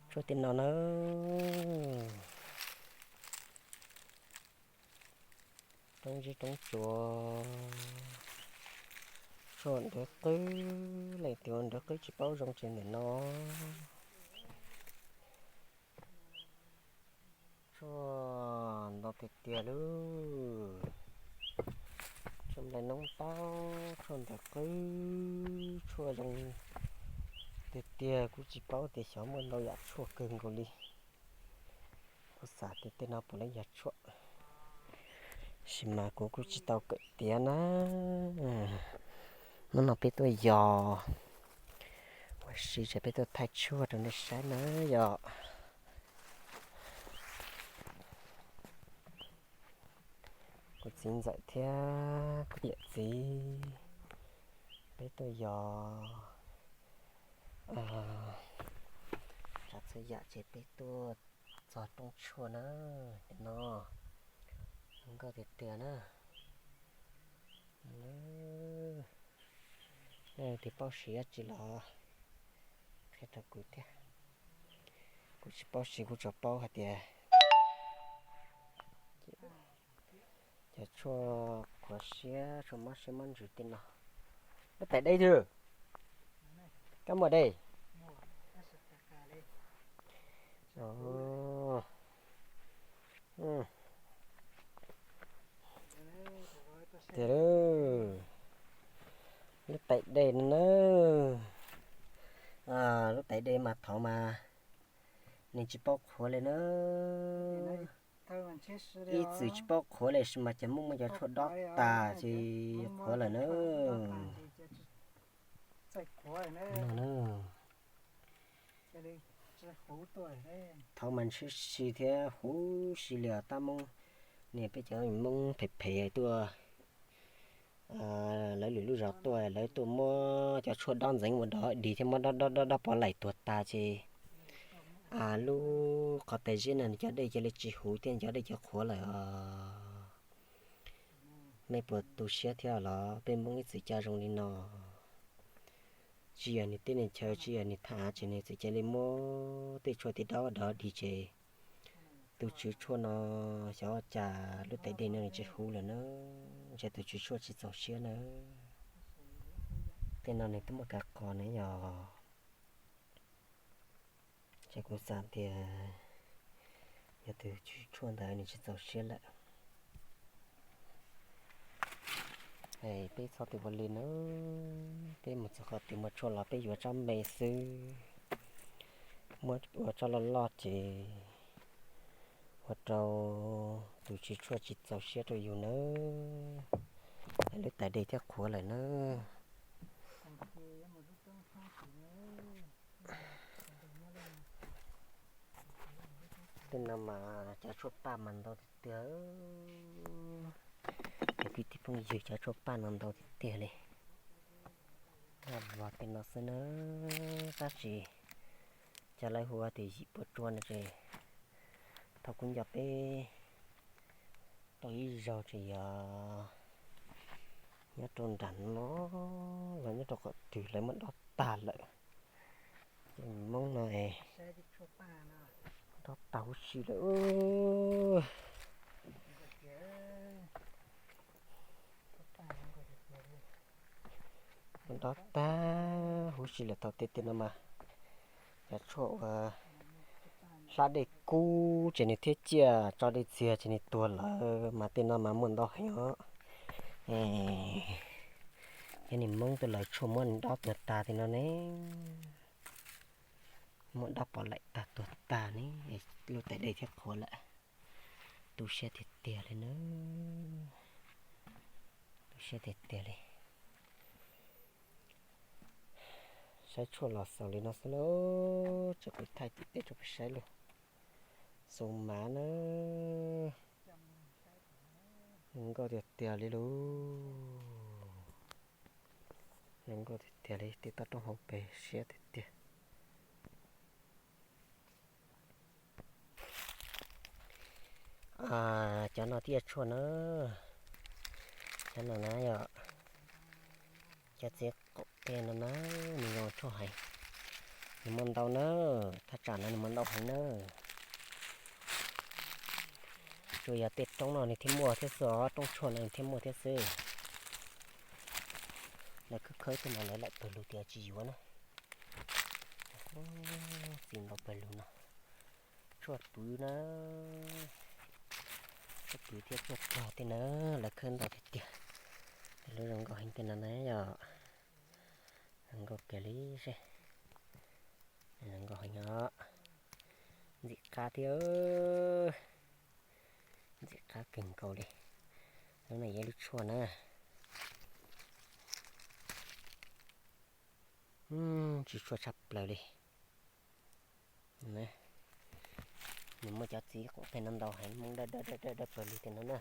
Tshuaj tej no na, roob zeb roob tsuas, tshuaj nrwv qwb, leej twg ua nrwv qwb tsis paub zoo ces ntawm no. Tshuaj ntau tiag tiag lauj. Tshuaj nplai noob taub, tshuaj nrwv qwb, tshuaj zoo tiag tiag. Kuv tsis paub tias xyov muaj ntau yam tshuaj kawg nkaus li. Kuv xav tias tej no puav leej yog tshuaj, sis mas kuv kuj tsis tau kawm tiav na. Hnub no peb tuaj yos ua si ces peb tuaj thaij tshuaj rau nej saib na yom. Kuv txiv ntxawm thiab kuv yawm txiv, peb tuaj yos txhua yam ces peb tuaj txog roob tshuaj na. Nim no zoo nkauj tiag tiag na. Nej leej twg paub siv dab tsi los qhia rau kuv thiab. Kuv tsis paub siv, kuv tsuas paub hais tias cov tshuaj qhuav siab, tshuaj mob siab mob ntsws tej no. Lub tais dej twg? Kab muaj dej. Tiag lauj, lub tais dej no na. Lub tais dej mas thaud mas nws tsis paub qhuav li na. Ib txwm tsis paub qhuav li, sis mas cov Hmoob muaj cov tshuaj dob tas ces qhuav lawm na. Thaud mas ntshwb si thiab huv si li os tab Hmoob. Niam peb cov Hmoob phem phem tuaj, lawv lwm lub zos tuaj, lawv tuaj muab cov tshuaj dob ntxeev ua dog dig thiab muab dob dob dob dob pov laim tuag tas ces lub qhov tais zeb no nws cov dej cia li tsis huv thiab, cov dej cia qhuav lawm os. Nej puas tu siab thiab los? Peb Hmoob ib txwm coj zoo li no. Tsis yog nws teb nws chaw, tsis yog nws thaj av ces nws txawm cia li muab tej tshuaj tej dob dog dig ces tus tswv tshuaj no xyov cas lub tais dej no nws tsis huv lawm na. Ntshe tus tswv tshuaj tsis txaus siab na. Tej no nws twb muaj kav qos na yog. Ces kuv xav tias yog tus tswv tshuaj ntawd nws tsis txaus siab lawm. Peb txhob tus ua li na, peb mus txog qhov twg muaj tshuaj los peb yuav tsob me xwb, muab ua tsob loj loj ces ua rau tus tswv tshuaj tsis txaus siab rau yus nawb. Lub tais dej thiab qhuav lawm na. Tej no mas cov tshuaj paj mas ntau tiag tiag. Cov kwv tij phooj ywg, cov tshuaj paj no ntau tiag tiag li. Vov tej no xwb na, tab sis cov lawv hu ua tias yim pua tsua no ces thaum kuv nco peb tau ib zaug ces yog nyob rau nram no los nyob rau qhov twg lawv muab dob tag lawm. Ces Hmoob no es dob tag huv si lawm. Dob tag huv si lawm. Thaum tej tiag no mas cov tshuaj uas hlab dej kub ces nws thiab ciaj tso dej txiag ces nws tuag lawm, mas tej no mas muaj ntau heev os. Cov niag Hmoob tuaj lawv tshuaj muab dob tuag tag tej no ne, muab dob pov laim tag tuag tag ne, lub tais dej thiab qhuav lawm. Tu siab tiag tiag li na, tu siab tiag tiag li. Saib tshuaj los xaus li no xwb lauj, tso kuv thaij tim tej rau peb saib lauj. Xus mav na, zoo nkauj tiag tiag li lauj, zoo nkauj tiag tiag li, tej toj roob hauv pes siab tiag tiag. Cov no thiaj tshuaj na, cov no na yog cov txiv qaum tej no na, nws zoo tshuaj heev. Nws muaj ntau na, thaj tsam no nws muaj ntau heev na. Tsuas yog tej roob no nws thiaj muaj thiab xwb os, roob tshuaj no nws thiaj muaj thiab xwb. Lawv khawb khawb tej no lawv lam pawg lug tias tsis yuav na. Txiv ntau pawg lug no. Tshuaj twv na, tshuaj twv thiab tshuaj rog tej na, lawv khawb ntau tiag tiag. Lub zoo nkauj heev tej no na yom. Zoo nkauj kiag li seb. Zoo nkauj heev os. Ntxim qab thiab. Ntxim qab kawg nkaus li. Lub no yog lub tshuaj na. Tsis tshuaj tshaj plaws li. Nws muaj cov txiv quav qeej no ntau heev, hmoob dawb dawb dawb dawb pawg lug tej no na.